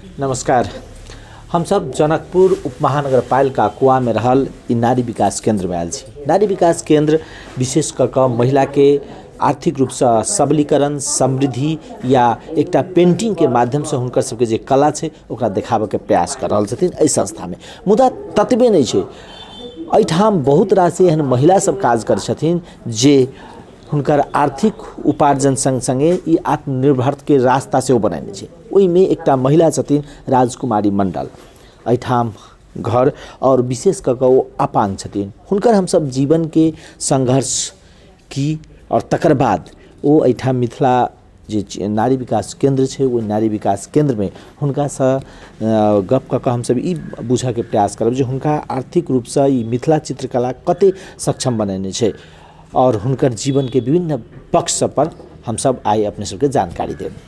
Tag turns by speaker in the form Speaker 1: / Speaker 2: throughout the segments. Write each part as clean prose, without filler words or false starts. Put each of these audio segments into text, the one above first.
Speaker 1: नमस्कार। हमसब जनकपुर उपमहानगरपालिका कुआमे रहल ई नारी विकास केन्द्रमे आयल छी। नारी विकास केन्द्र विशेष कऽ कऽ महिलाके आर्थिक रूपसँ सबलीकरण, समृद्धि या एकटा पेन्टिंगके माध्यमसँ हुनकर सबके जे कला छै ओकरा देखाबऽके प्रयास कऽ रहल छथिन एहि संस्थामे। मुदा ततबे नहि छै, एहिठाम बहुत रास एहन महिला सब काज करै छथिन जे हुनकर आर्थिक उपार्जन सङ्ग सङ्गे ई आत्मनिर्भरके रास्ता सेहो बनेने छै। ओहिमे एकटा महिला छथिन राजकुमारी मण्डल, एहिठाम घर आओर विशेष कऽ कऽ ओ अपाङ्ग छथिन। हुनकर हमसब जीवनके सङ्घर्ष की आओर तकर बाद ओ एहिठाम मिथिला जे नारी विकास केन्द्र छै ओहि नारी विकास केन्द्रमे हुनकासँ गप कऽ कऽ हमसब ई बुझऽके प्रयास करब जे हुनका आर्थिक रूपसँ ई मिथिला चित्रकला कतेक सक्षम बनेने छै आओर हुनकर जीवनके विभिन्न पक्ष सबपर हमसब आइ अपने सबके जानकारी देब।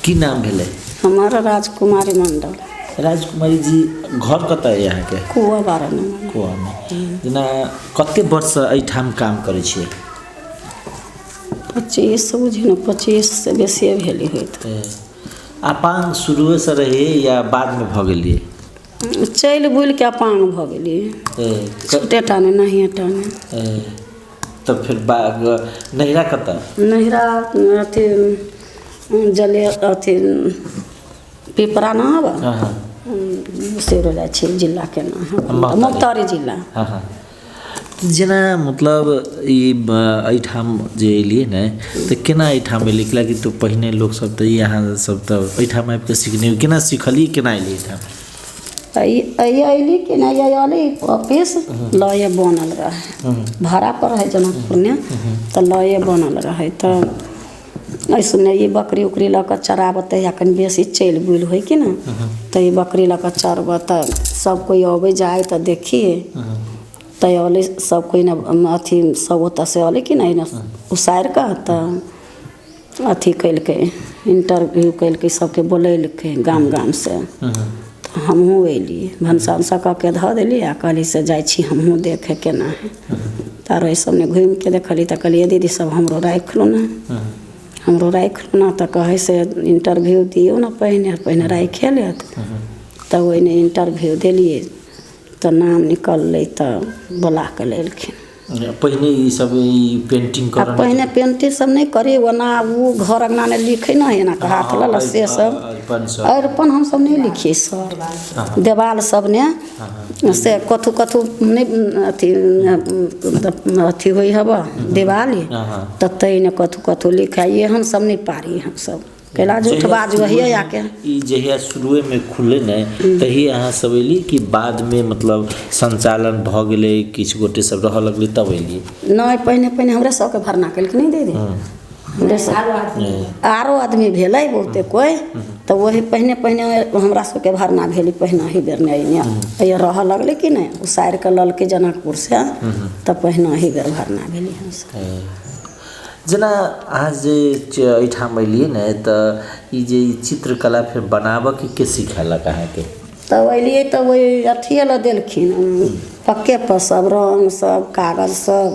Speaker 1: की नाम भेलै?
Speaker 2: हमारा राजकुमारी मंडल।
Speaker 1: राजकुमारी जी, घर कतऽ अइ अहाँके?
Speaker 2: कुआ 12 नंबर।
Speaker 1: कुआमे। जेना कते वर्षसँ एहिठाम काम करै छियै?
Speaker 2: 25 बुझी ने, 25 से बेसिए भेली होइत।
Speaker 1: अपांग शुरुएसँ रहियै या बादमे भऽ गेलियै?
Speaker 2: चलि बुलि के अपांग भऽ गेलियै। छोटे टा ने, नहिए टा ने।
Speaker 1: तब फेर नैहरा कतऽ?
Speaker 2: नैहरा अथी जले अथी पिपरा ना हबऽ, सेरो जाइ छै जिलाके नाम ममतारी जिला।
Speaker 1: हाँ हाँ। जेना मतलब ई एहिठाम जे एलियै ने तऽ केना एहिठाम एलियै? कैलाकि तऽ पहिने लोकसब तऽ यहाँ सब तऽ एहिठाम आबिके सिखने, केना सिखलियै, केना एलियै एहिठाम?
Speaker 2: अयली कि नहि अयली, ऑफिस लये बनल रहै, भाड़ा पर रहै जनकपुरमे, तऽ लये बनल रहै। तऽ ऐसने ई बकरी उकरी लऽ कऽ चराबऽ तहिया कनि बेसी चलि बुलि होइ कि ने, तऽ ई बकरी लऽ कऽ चरबऽ तऽ सब कोइ अबै जाइ तऽ देखियै। तऽ अयलै सब कोइ ने, अथी सब ओतऽसँ अयलै कि नहि उसारि कऽ, तऽ अथी केलकै, इंटरव्यू केलकै, सबके बोलेलकै गाम गामसँ। तऽ हमहूँ अयली, भनसा उनसा कऽ के धऽ देली आ कहली से जाइ छी हमहूँ देखे केना हइ। तऽ आरो एहि सबमे घुमिके देखली तऽ कहलियै दीदी सब हमरो राखि लू ने, हमरो राखि लू ने। तऽ कहै से इंटरव्यू दियौ ने पहिने, पहिने राखिए लेत। तऽ ओहिमे इंटरव्यू देलियै तऽ नाम निकललै, तऽ बोला कऽ लेलखिन।
Speaker 1: पहिने ई सब ई पेंटिंग
Speaker 2: आ पहिने पेंटिंग सब नहि करी, ओना ओ घर अङ्गना नहि लिखै ने, एना कऽ हाथ लऽ से सब अरिपन हमसब नहि लिखियै सर, देवाल सब ने से कथू कथू नहि अथी अथी होइ हबऽ दिवाली, तऽ ताहिमे कथू कथू लिखाइ, एहन सब नहि पारी हमसब, कैला झूठ बाजू हइए आके।
Speaker 1: ई जहिया शुरुएमे खुललै ने तहिए अहाँ सब एली कि बादमे मतलब संचालन भऽ गेलै, किछु गोटे सब रहऽ लगलै तब एलियै?
Speaker 2: नहि, पहिने पहिने हमरे सबके भरना केलखिन नहि दीदी, हमरे सब आरो आदमी भेलै बहुते कोइ, तऽ वही पहिने पहिने हमरा सबके भरना भेलै, पहिने ही बेर नहि एने रहऽ लगलै कि नहि, उसारि कऽ ललकै जनकपुरसँ, तऽ पहिने ही बेर भरना भेलै हमसब।
Speaker 1: जेना अहाँ जे एहिठाम एलियै ने तऽ ई जे चित्रकला फेर बनाबऽके के सिखेलक अहाँके?
Speaker 2: तब एलियै तऽ ओहि अथिए लऽ देलखिन पक्के पर सब रङ्ग सब कागज सब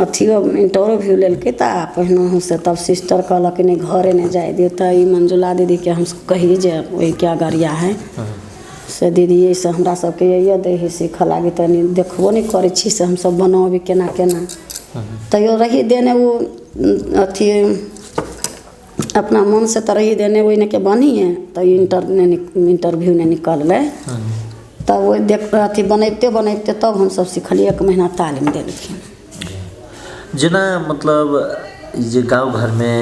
Speaker 2: अथियो इंटरव्यू लेलकै। तऽ पहिनहुँ से तब सिस्टर कहलक नहि घरे नहि जाय दियौ। तऽ ई मंजुला दीदीके हमसब कहियै जे ओहिके अगरिया है से दीदी से हमरा सबके यही दै हइ सीखऽ लागी, तनी देखबो नहि करै छी से हमसब बनबै केना केना। तैयो रही देने ओ अथी अपना मोनसँ तऽ रही देने ओहिने के बनिए, तऽ इंटरव्यू नहि निकललै, तब ओहि देख अथी बनैबते बनैबते तब हमसब सिखलियै, 1 महीना तालीम देलखिन।
Speaker 1: जेना मतलब ई जे गाँव घरमे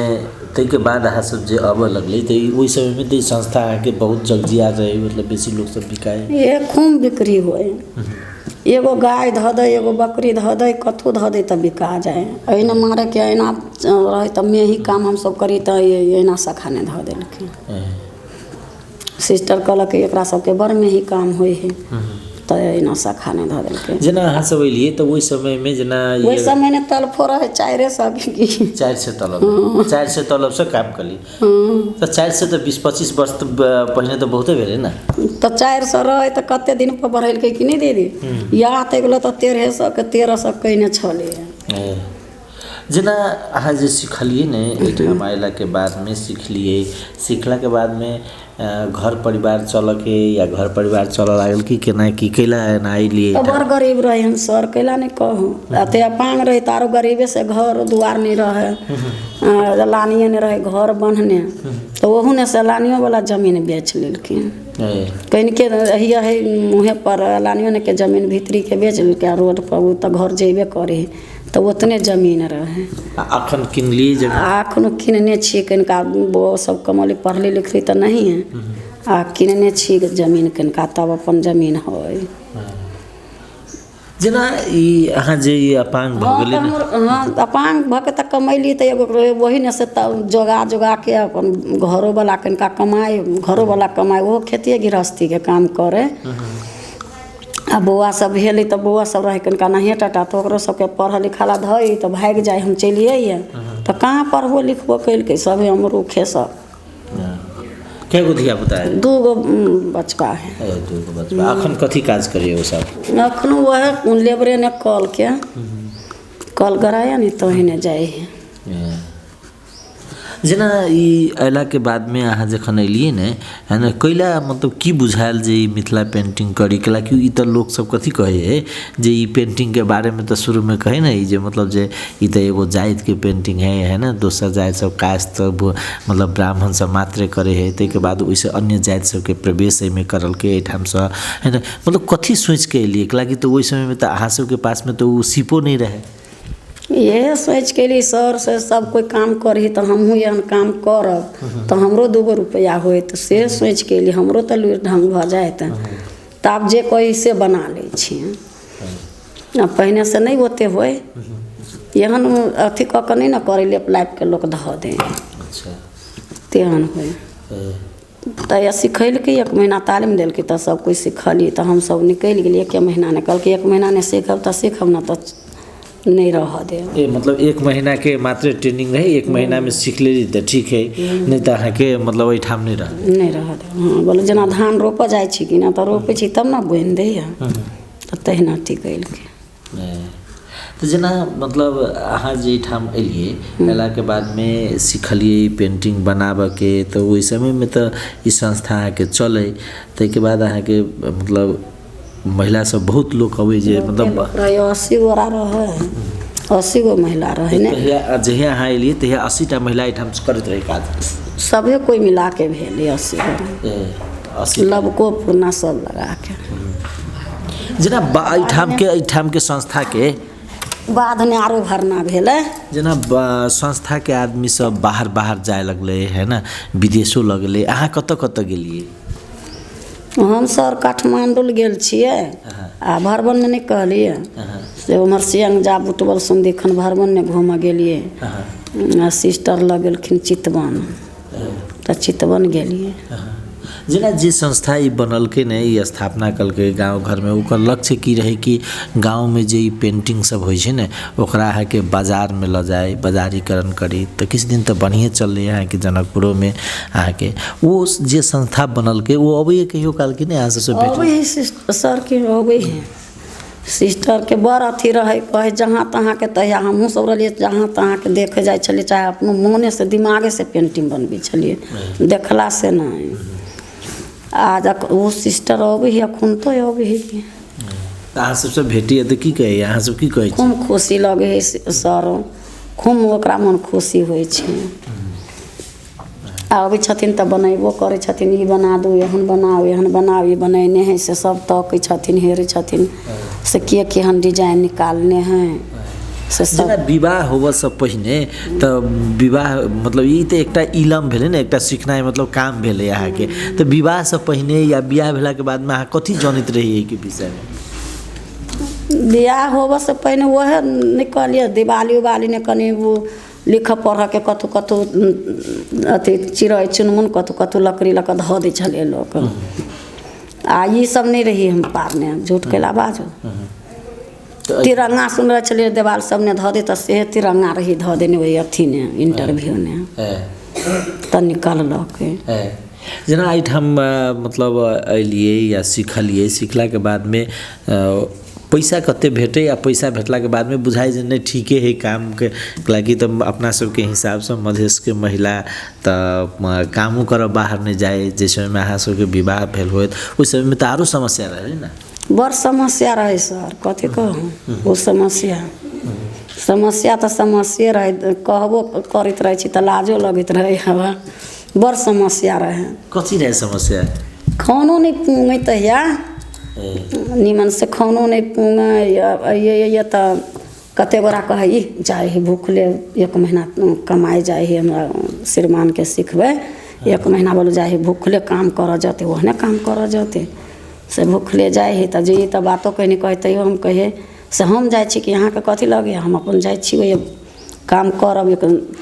Speaker 1: ताहिके बाद अहाँ सब जे अबऽ लगलै तऽ ओहि समयमे तऽ ई संस्था अहाँके बहुत जगजियार रहै, मतलब बेसी लोकसब बिकाय
Speaker 2: खूब बिक्री होइ, एगो गाय धऽ दै, एगो बकरी धऽ दै, कथू धऽ दै तऽ बिका जाइ। एहिना मारेके एना रहै तऽ मेही काम हमसब करी, तऽ एना शाखा नहि धऽ देलखिन। सिस्टर कहलक एकरा सबके बड़ मेही काम होइ हइ, तऽ एना शाखा नहि धऽ देलकै।
Speaker 1: जेना अहाँ सब एलियै तऽ ओहि समयमे जेना
Speaker 2: ओहि समयमे तलफो रहै 400 की
Speaker 1: 400 तलब, 400 तलबसँ काम कली, तऽ 400 तऽ 20-25 वर्ष तऽ पहिने तऽ बहुते भेलै ने।
Speaker 2: तऽ 400 रहै तऽ कते दिन पर बढ़ेलकै कि नहि दीदी, या तऽ गेलै तऽ 1300 के 1300 कयने छलै।
Speaker 1: जेना अहाँ जे सिखलियै ने एहिठाम अयलाके बादमे सिखलियै, सिखलाके बादमे घर परिवार चलऽके या घर परिवार चलऽ लागल कि केना की कैला एना अयलियै?
Speaker 2: तऽ बड़ गरीब रही हम सर, कैला नहि कहू, एते अपांग रही तऽ आरो गरीबे से घर दुआर नहि रहै, लानिए नहि रहै घर बन्हने, तऽ ओहू ने से लानियो वाला जमीन बेच लेलखिन। कनिके रहिए है मुँहे पर लानियो ने के जमीन भीतरी के बेच लेलकै, रोड पर ओ तऽ घर जेबे करे, तऽ ओतने जमीन रहै।
Speaker 1: अखन किनलियै जमीन?
Speaker 2: अखन किनने छियै कनिका, वो सब कमौली पढ़ली लिखली तऽ नहीं है, आ किनने छी जमीन कनिका, तब अपन जमीन है।
Speaker 1: जेना ई अहाँ जे ई अपांग भऽ गेलै ने?
Speaker 2: हाँ, अपांग भऽ के तऽ कमैली तऽ एगो वही ने से तऽ जोगा जोगा के अपन घरोवला कनिका कमाइ, घरोवला कमाइ, ओहो खेतिए गृहस्थीके काम करै। आ बौआ सब भेलै तऽ बौआ सब रहै कनिका नहिए टाटा, तऽ ओकरो सबके पढ़ऽ लिखऽ ला धइ तऽ भागि जाइ, हम चलिए तऽ कहाँ पढ़बो लिखबो केलकै, सभे अमरूखे सब।
Speaker 1: कए गो धिया पुता है?
Speaker 2: 2 गो बचबा है।
Speaker 1: 2 गो बचबा। अखन कथी काज करिए ओ सब?
Speaker 2: अखन वह लेबरे ने कल के कल गराया नहीं तो ही ने जाइ है।
Speaker 1: जेना ई अयलाके बादमे अहाँ जखन एलियै ने, है ने, कैला मतलब की बुझायल जे ई मिथिला पेंटिंग करी? कैलाकि ई तऽ लोकसब कथी कहै है जे ई पेंटिंगके बारेमे तऽ शुरूमे कहै ने ई जे मतलब जे ई तऽ एगो जातिके पेंटिंग है, है ने, दोसर जाति सब कास्ट मतलब ब्राह्मण सब मात्रे करै है, ताहिके बाद ओहिसँ अन्य जाति सबके प्रवेश एहिमे करलकै एहिठामसँ, है ने, मतलब कथी सोचिके एलियै? कैलाकि तऽ ओहि समयमे तऽ अहाँ सबके पासमे तऽ ओ सीपो नहि रहै।
Speaker 2: इएह सोचि के एलियै सर से सब कोइ काम करही तऽ हमहूँ एहन काम करब तऽ हमरो 2 गो रुपैआ होयत, से सोचि के एलियै। हमरो तऽ लुरि ढङ्ग भऽ जायत। तऽ आब जे कही से बना लै छियै। आ पहिने से नहि ओते होय, एहन अथी कऽ कऽ नहि ने करै, लेप लापिके लोक धऽ दै।
Speaker 1: अच्छा,
Speaker 2: तेहन होय। तऽ सिखेलकै, 1 महीना तालीम देलकै तऽ सब कोइ सिखलियै। तऽ हमसब निकलि गेलियै 1 महीना नहि कहलकै, 1 महीना नहि सीखब तऽ सीखब ने तऽ नहीं रह देब।
Speaker 1: ए मतलब 1 महीना के मात्र ट्रेनिंग रहे, 1 महीना में सीख लेली तऽ ठीक है, नहीं तऽ अहाँके मतलब एहिठाम नहीं रह
Speaker 2: नहीं रह देब। हाँ, बोले जेना धान रोपऽ जाइ छी कि ना, तऽ रोपै छी तब ने बुनि दैया, तऽ तहिना टिकेलकै।
Speaker 1: तऽ जेना मतलब अहाँ जे एहिठाम एलियै, अयलाके बादमे सिखलियै पेंटिंग बनाबऽके, तऽ ओहि समयमे तऽ ई संस्था अहाँके चलै, ताहिके बाद अहाँके मतलब महिला सब बहुत लोक अबै जे मतलब
Speaker 2: 80 गोरा रहै, 80 गो महिला रहै ने।
Speaker 1: जहिया अहाँ एलियै तहिया 80टा महिला एहिठाम करैत रहै काज,
Speaker 2: सभे कोइ मिला के भेलै 80 गो, लबको पुरना सब लगा के।
Speaker 1: जेना एहिठामके संस्थाके
Speaker 2: बादमे आरो भरना भेलै।
Speaker 1: जेना संस्थाके आदमी सब बाहर बाहर जाय लगलै, है ने, विदेशो लगलै, अहाँ कतऽ कतऽ गेलियै?
Speaker 2: हम सर काठमाण्डू गेल छियै आ भरबनमे नहि कहलियै से उम्हर सियंगजा बुटबल सुन्दी खन भरबनमे घूमऽ गेलियै। आ सिस्टर लग गेलखिन चितवन, तऽ चितवन गेलियै।
Speaker 1: जेना जे संस्था ई बनलकै ने, ई स्थापना कलकै गाँव घरमे, ओकर लक्ष्य की रहै कि गाँवमे जे ई पेंटिंग सब होइ छै ने ओकरा अहाँके बाजारमे लऽ जाइ, बाजारीकरण करी। तऽ किछु दिन तऽ बढ़िएँ चललै अहाँके जनकपुरोमे। अहाँके ओ जे संस्था बनलकै ओ अबैए कहियो काल कि नहि अहाँ सबसँ भेट?
Speaker 2: अबै है सर के, अबै है सिस्टरके बड़ अथी रहै, कहै जहाँ तहाँके। तहिया हमहूँ सब रहलियै, जहाँ तहाँके देखै जाइ छलियै, चाहे अपनो मोनेसँ दिमागेसँ पेंटिंग बनबै छलियै, देखला से नहि। आ ओ सिस्टर अबै है, अखन तो अबै है।
Speaker 1: तऽ अहाँ सबसँ भेटैए तऽ की कहैए अहाँ सब, की कहै छी?
Speaker 2: खूब खुशी लगै है सर, खूब ओकरा मन खुशी होइ छै। आबै छथिन तऽ बनेबो करै छथिन, ई बना दू, एहन बनाउ, एहन बनाउ, ई बनेने है से सब तकै छथिन, हेरै छथिन से के केहन डिजाइन निकालने है से सब।
Speaker 1: जेना विवाह होबऽसँ पहिने तऽ विवाह मतलब ई तऽ एकटा इलम भेलै ने, एकटा सिखनाइ मतलब काम भेलै अहाँके। तऽ विवाहसँ पहिने या बियाह भेलाके बादमे अहाँ कथी जनैत रहियै एहिके विषयमे?
Speaker 2: बियाह होबऽसँ पहिने वएह नहि कहलियै, दिवाली उवाली ने कनि ओ लिखऽ पढ़ऽके कतहु कतहु अथी चिड़ै चुनमुन कतहु कतहु लकड़ी लऽ कऽ धऽ दै छलै लोक। आ ई सब नहि रहियै हम पारने, झूठ कैला बाजू। तिरंगा सुन रहल छलियै, देवाल सब ने धऽ दे तऽ से तिरंगा रही धऽ देने ओहि अथी ने इंटरव्यू ने तऽ निकललकै।
Speaker 1: जेना एहिठाम मतलब एलियै या सिखलियै, सिखलाके बादमे पैसा कते भेटै आ पैसा भेटलाके बादमे बुझाइ जे नहि ठीके है कामके? कैलाकि तऽ अपना सबके हिसाबसँ मधेशके महिला तऽ कामो करऽ बाहर नहि जाइ। जाहि समयमे अहाँ सबके विवाह भेल होइत ओहि समयमे तऽ आरो समस्या रहै ने?
Speaker 2: बड़ समस्या रहै सर, कथी कहू, ओ समस्या समस्या तऽ समस्ये रहै, कहबो करैत रहै छी तऽ लाजो लगैत रहै। हवा बड़ समस्या रहै।
Speaker 1: कथी रहै समस्या?
Speaker 2: खानो नहि पुङै तहिया, निमन से खानो नहि पुङै। अइयै तऽ कते गोरा कहै ई जाइ है भूखले, 1 महीना कमाइ जाइ है, हमरा श्रीमानके सिखबै 1 महीना, बोलो जाइ है भूखले काम करऽ जतै, ओहने काम करऽ जतै से भूखले जाइ है। तऽ जे तऽ बातो कहीं कहै तैयो हम कहियै से हम जाइ छी कि अहाँके कथी लगैए, हम अपन जाइ छी ओहि काम करब,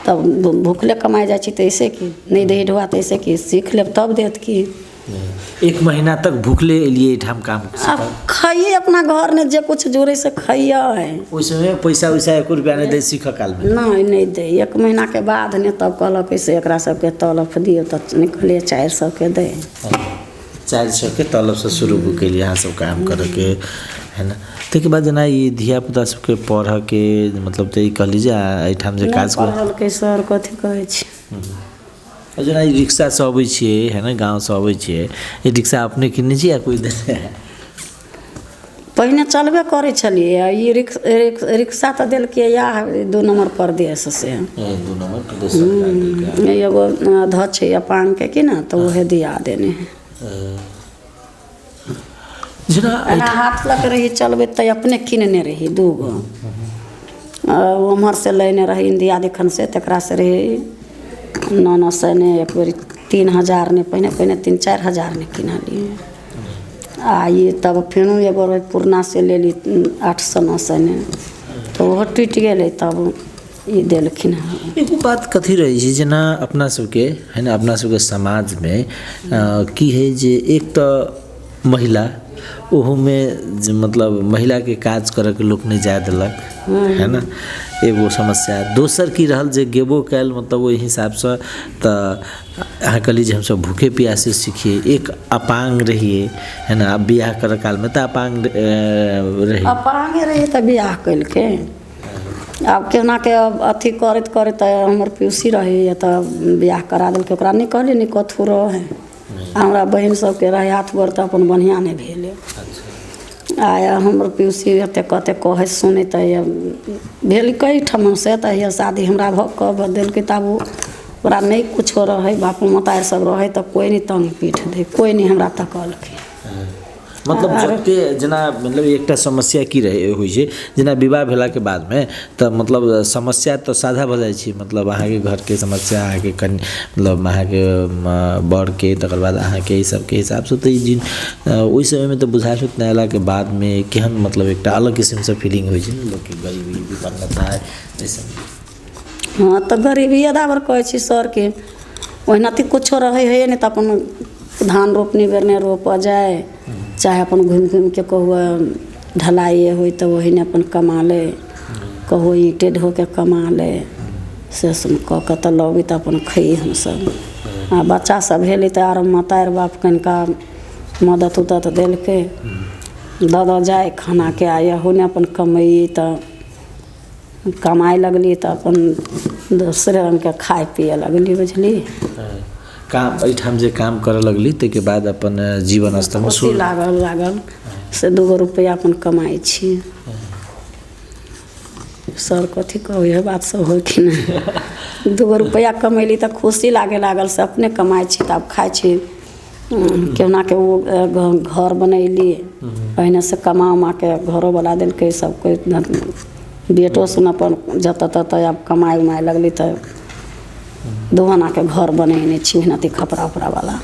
Speaker 2: तब भूखले कमाइ जाइ छी तऽ ऐसे की नहि दही ढुआ तऽ ऐसे की सीख लेब तब देत की।
Speaker 1: एक महीना तक भूखले एलियै एहिठाम काम।
Speaker 2: आब खइयै अपना घरमे जे कुछ जुड़ै से खइयै।
Speaker 1: ओहि समय पैसा वैसा एको रुपया नहि दै सीखऽ कालमे?
Speaker 2: नहि, नहि दै। एक महीनाके बाद ने तब कहलक से एकरा सबके तलब दियौ, तऽ निकलियै 400 के दै।
Speaker 1: 400 के तलबसँ शुरू केलियै अहाँ सब काम करऽके, है ने? ताहिके बाद जेना ई धिया पुता सबके पढ़ऽके मतलब, तऽ ई कहली जे एहिठाम जे
Speaker 2: नहि
Speaker 1: काज कर
Speaker 2: पढ़लकै सर, कथी कहै छी।
Speaker 1: जेना ई रिक्शासँ अबै छियै, है ने, गाँवसँ अबै छियै, ई रिक्शा अपने किनने छी या कोइ देने है?
Speaker 2: पहिने चलबे करै छलियै। ई रिक्शा तऽ देलकै इएह 2 नम्बर परदेश से।
Speaker 1: 2 नम्बर प्रदेश सरकार देलकै?
Speaker 2: एगो अध्यक्ष छै अपाङ्गके कि ने, तऽ उहे दिया देने है।
Speaker 1: जेना
Speaker 2: एना हाथ लऽ के रही चलबैत, तऽ अपने किनने रही दूगो। ओम्हर से लेने रही इंडिया दिखन से, तकरा से रही 900 ने एक बेर, 3000 ने। पहिने पहिने 3-4 हजार ने किनलियै। आ ई तब फेनो एगो रहै पुरना, से लेली 800-900 ने, तऽ ओहो टूटि गेलै, तब ई देलखिन हँ।
Speaker 1: एगो बात कथी रहै छै, जेना अपना सबके, है ने, अपना सबके समाजमे की हइ जे एक तऽ महिला, ओहोमे जे मतलब महिलाके काज करऽके लोक नहि जाय देलक, है ने, एगो समस्या। दोसर की रहल जे गेबो कयल, मतलब ओहि हिसाबसँ तऽ अहाँ कहली जे हमसब भूखे प्यासे सिखियै, एक अपाङ्ग रहियै, है ने? आब बियाह करऽ कालमे तऽ अपाङ्ग रही।
Speaker 2: अपाङ्गे रही तऽ बियाह केलकै। आब केनाके अथी करैत करैत हमर पीउसी रहै, तऽ बियाह करा देलकै। ओकरा नहि कहलियै, नहि कथू रहै। हमरा बहिन सबके रहै हाथ गोर, तऽ अपन बढ़िआँ नहि भेलै। आ हमर पीउसी एतेक कतेक कहै सुनै, तऽ भेल ठाम से तऽ हैया शादी हमरा भऽ कऽ देलकै। तऽ आब ओकरा नहि कुछो रहै, बापो महतारि सब रहै, तऽ कोइ नहि तंग पीठ दै, कोइ नहि हमरा तकलकै।
Speaker 1: मतलब जते जेना मतलब एकटा समस्या की रहै होइ छै, जेना विवाह भेलाके बादमे तऽ मतलब समस्या तऽ साझा भऽ जाइ छै, मतलब अहाँके घरके समस्या, अहाँके कनि मतलब अहाँके बरके, तकर बाद अहाँके, ई सबके हिसाबसँ तऽ ई ओहि समयमे तऽ बुझायल होत ने, अयलाके बादमे केहन मतलब एकटा अलग किसिमसँ फीलिंग होइ छै ने लोकके, गरीबी, विपन्नता, एहि सब।
Speaker 2: हँ, तऽ गरीबी बराबर कहै छी सरके, ओहिना तऽ कुछो रहै हइ नहि, तऽ अपन धान रोपनी बेरने रोपऽ जाय, चाहे अपन घुमि घुमिके कहू ढलाइए होइ तऽ ओहिने अपन कमा लै, कहू ईंटे ढोके कमा लै, से सब कऽ कऽ तऽ लबै, तऽ अपन खइयै हमसब। आ बच्चा सब भेलै तऽ आर महतारि बाप कनिका मदत उदत देलकै, दऽ दऽ जाइ खानाके। आ इहो ने अपन कमैयै, तऽ कमाइ लगली तऽ अपन दोसरे रङ्गके खाय पिए लगली, बुझली?
Speaker 1: काम एहिठाम जे काम करऽ लगली, ताहिके बाद अपन जीवन स्तरमे
Speaker 2: खुशी लागल लागल से दूगो रुपैआ अपन कमाइ छी सर, कथी कहू, इएह बात सब होइ कि नहि। दूगो रुपैआ कमैली तऽ खुशी लागे लागल से अपने कमाइ छी तऽ आब खाइ छी। केहुनाके ओ घर बनैली, पहिने से कमा उमाके घरो बना देलकै सब कोइ। बेटो सुन अपन जतऽ ततऽ आब कमाइ उमाइ लगली, तऽ 2 आनाके घर बनेने छी, अथी खपरा उपरा वाला।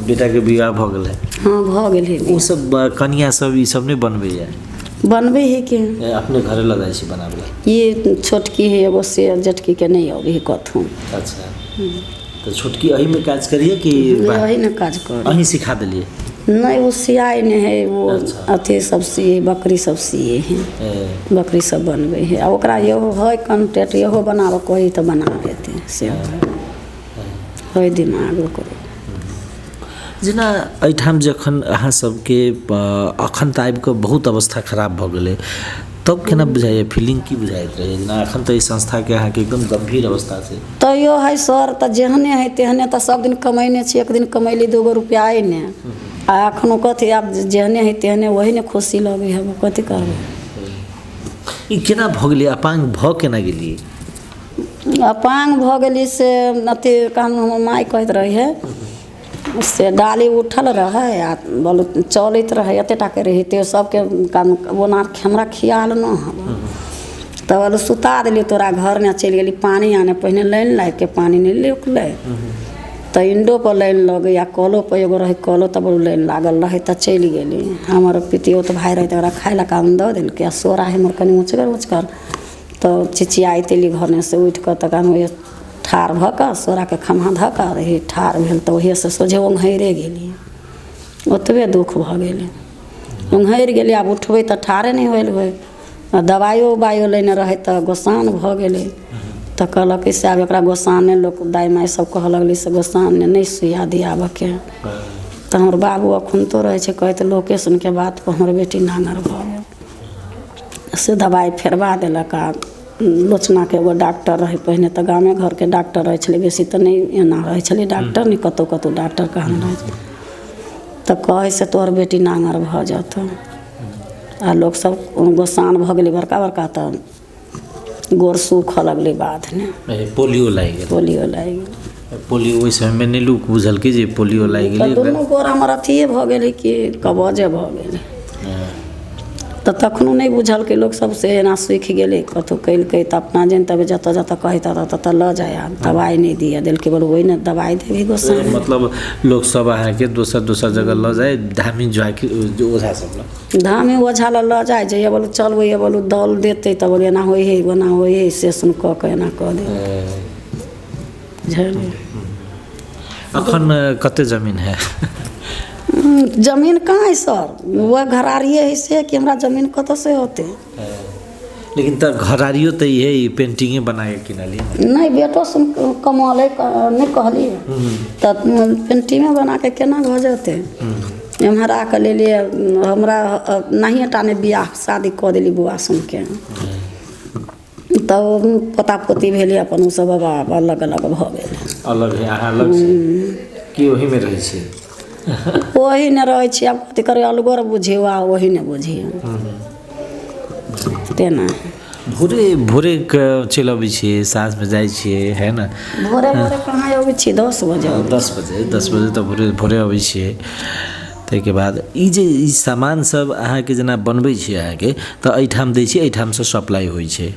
Speaker 1: बेटाके विवाह भऽ गेलै?
Speaker 2: हँ, भऽ गेलै।
Speaker 1: ओ सब कनिया सब ई सब नहि बनबैया?
Speaker 2: बनबै है के।
Speaker 1: अपने घरे लऽ जाइ छी बनाबै ला?
Speaker 2: ई छोटकी है एगो, से जेठकी के नहि अबै है कथू।
Speaker 1: अच्छा, तऽ छोटकी एहिमे काज करिए कि?
Speaker 2: वही ने काज कर।
Speaker 1: अहीं सिखा देलियै?
Speaker 2: नहि, ओ सियाइ नहि है ओ।
Speaker 1: अच्छा।
Speaker 2: अथी सब सिए, बकरी सब सिए है। बकरी सब बनबै है। आ ओकरा इहो है कॉन्टेक्ट, इहो बनाबऽ कही तऽ बना देतै, से है दिमाग ओकरो।
Speaker 1: जेना एहिठाम जखन अहाँ सबके अखन तऽ आबि कऽ बहुत अवस्था खराब भऽ गेलै, तब केना बुझाइए, फीलिंग की बुझाइत रहै, जेना अखन तऽ ई संस्थाके अहाँके एकदम गम्भीर अवस्था छै?
Speaker 2: तैयो है सर, तऽ जेहने है तेहने तऽ सब दिन कमैने छी। एक दिन कमैली दूगो रुपैआ अइ ने, आ एखनो कथी आब जेहने है तेहने, वही ने खुशी लगै है, कथी करबै?
Speaker 1: ई केना भऽ गेलै? अपाङ्ग भऽ केना गेलियै?
Speaker 2: अपाङ्ग भऽ गेली से अथी कहन हमर माय कहैत रहै है से डाली उठल रहै आ बोलू चलैत रहै, एते टाके रहै, ते सबके काम ओना हमरा खियाल न हबे, तब बोलू सुता देलियै, तोरा घरमे चलि गेली पानि आने। पहिने लाइन लागिके पानि नहि निकलै, तऽ इंडो पर लाइन लगै आ कलो पर एगो रहै कलो, तब लाइन लागल रहै, तऽ चलि गेली। हमर पितियौत भाय रहै, तऽ ओकरा खाय लए काम दऽ देलकै। आ सोरा है हमर कनि उँचगर उँचगर, तऽ चिचियाइत एली घरमे से उठि कऽ, तऽ कहलहुँ ठाढ़ भऽ कऽ सोराके खम्हा धऽ कऽ रही ठाढ़ भेल तऽ ओहिसँ सोझे ओङ्घैरे गेली। ओतबे दुःख भऽ गेलै, ओङ्घरि गेली। आब उठबै तऽ ठाढ़े नहि होयल होइ। आ दबाइयो उबाइयो लेने रहै तऽ गोसाउन भऽ गेलै। तऽ कहलक से आब एकरा गोसाउने लोक दाइ माइ सब कहऽ लगलै से गोसाउने नहि सुइया दियाबऽके। तऽ हमर बाबू अखुनतो रहै छै कहैत लोके सुनके बात पर हमर बेटी नाङ्गर भऽ गेल। से दबाइ फेरबा देलक। आ लोचनाके एगो डॉक्टर रहै, पहिने तऽ गामे घरके डॉक्टर रहै छलै, बेसी तऽ नहि एना रहै छलै डॉक्टर, नहि कतहु कतहु डॉक्टर कहाँ रहै छलै। तऽ कहै से तोहर बेटी नाङ्गर भऽ जेतौ। आ लोकसब गोसाउन भऽ गेलै बड़का बड़का तऽ गोर सूखऽ लगलै बाधमे।
Speaker 1: पोलियो लागि गेल।
Speaker 2: पोलियो लागि गेल।
Speaker 1: पोलियो ओहि समयमे नहि लोक बुझलकै जे पोलियो लागि
Speaker 2: तऽ
Speaker 1: गेलै।
Speaker 2: दुनू गोर हमर अथिए भऽ गेलै कि कबजे भऽ गेलै। तऽ तखनो नहि बुझलकै लोक सब, से एना सूखि गेलै। कतहु केलकै तऽ अपना जन तब जतऽ जतऽ कहै ततऽ ततऽ लऽ जाइ। आ दबाइ नहि दिअ देलकै। बोल ओहि ने दबाइ देबही गोसाउन।
Speaker 1: मतलब लोक सब अहाँके दोसर दोसर जगह लऽ जाय, धामी जाके ओझा सब लग।
Speaker 2: धामी ओझा लग लऽ जाइ जइए, बोलू चल ओइए, बोलू दल देतै। तऽ बोलू एना होइ हइ ओना होइ हइ, से सुन कऽ कऽ एना कऽ दे। बुझलियै?
Speaker 1: अखन कते जमीन है?
Speaker 2: जमीन कहाँ है सर, वह घरारिए है से कि हमरा जमीन कतऽसँ होतै।
Speaker 1: लेकिन तऽ घरारियो तऽ इहे पेंटिंगे बना के किनलियै।
Speaker 2: नहि, बेटो सुन कमौलै नहि कहलियै तऽ पेंटिंगे बना के केना भऽ जेतै। एम्हर आके लेलियै हमरा नहिए टा नहि बियाह शादी कऽ देली बौआ सुनके। तऽ पोता पोती भेलै अपन, ओसभ बाबा अलग अलग भऽ गेलै।
Speaker 1: अलग है, अहाँ अलग छी कि ओहीमे रहै छी?
Speaker 2: ओही ने रहै छी। आब कथी करै, अलगो बुझियौ आ ओही ने बुझियौ तेना।
Speaker 1: भोरे भोरे के चलि अबै छियै, साँझमे जाइ छियै, है ने?
Speaker 2: भोरे भोरे कहाँ अबै छी, 10 बजे।
Speaker 1: 10 बजे, 10 बजे तऽ भोरे भोरे अबै छियै। ताहिके बाद ई जे ई सामान सब अहाँके जेना बनबै छियै अहाँके तऽ एहिठाम दै छियै, एहिठामसँ सप्लाई होइ छै।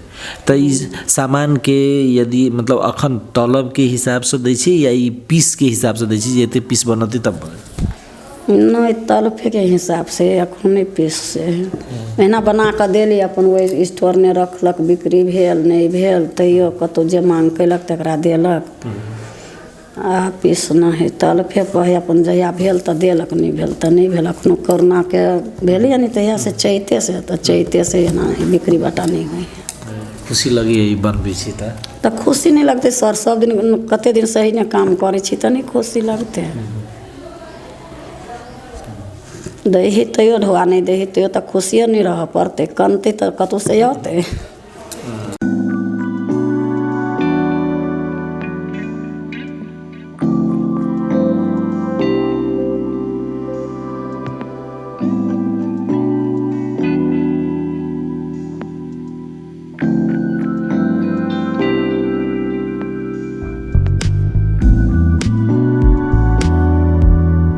Speaker 1: तऽ ई सामानके यदि मतलब अखन तलबके हिसाबसँ दै छियै या ई पीसके हिसाबसँ दै छियै जे एते पीस बनतै तब बनतै?
Speaker 2: नहि, तलफेके हिसाबसँ एखन नहि, पीस से एहिना बना कऽ देली। अपन ओहि स्टोरमे रखलक, बिक्री भेल नहि भेल तैयो कतहु जे माँग कयलक तकरा देलक। आ पीस नहि हइ, तलफे पर हइ। अपन जहिया भेल तऽ देलक, नहि भेल तऽ नहि भेल। एखनो करोनाके भेलैए नहि तहियासँ चैतेसँ, तऽ चैतेसँ एना बिक्री बट्टा नहि होइ हइ।
Speaker 1: खुशी लगैए ई बनबै छी तऽ?
Speaker 2: तऽ खुशी नहि लगतै सर? सब दिन कते दिन सही ने काम करै छी तऽ नहि खुशी लगतै? दै हइ तैयो ढोआ, नहि दै हइ तैयो तऽ खुशिए नहि रहऽ पड़तै। कनतै तऽ कतहुसँ अतै।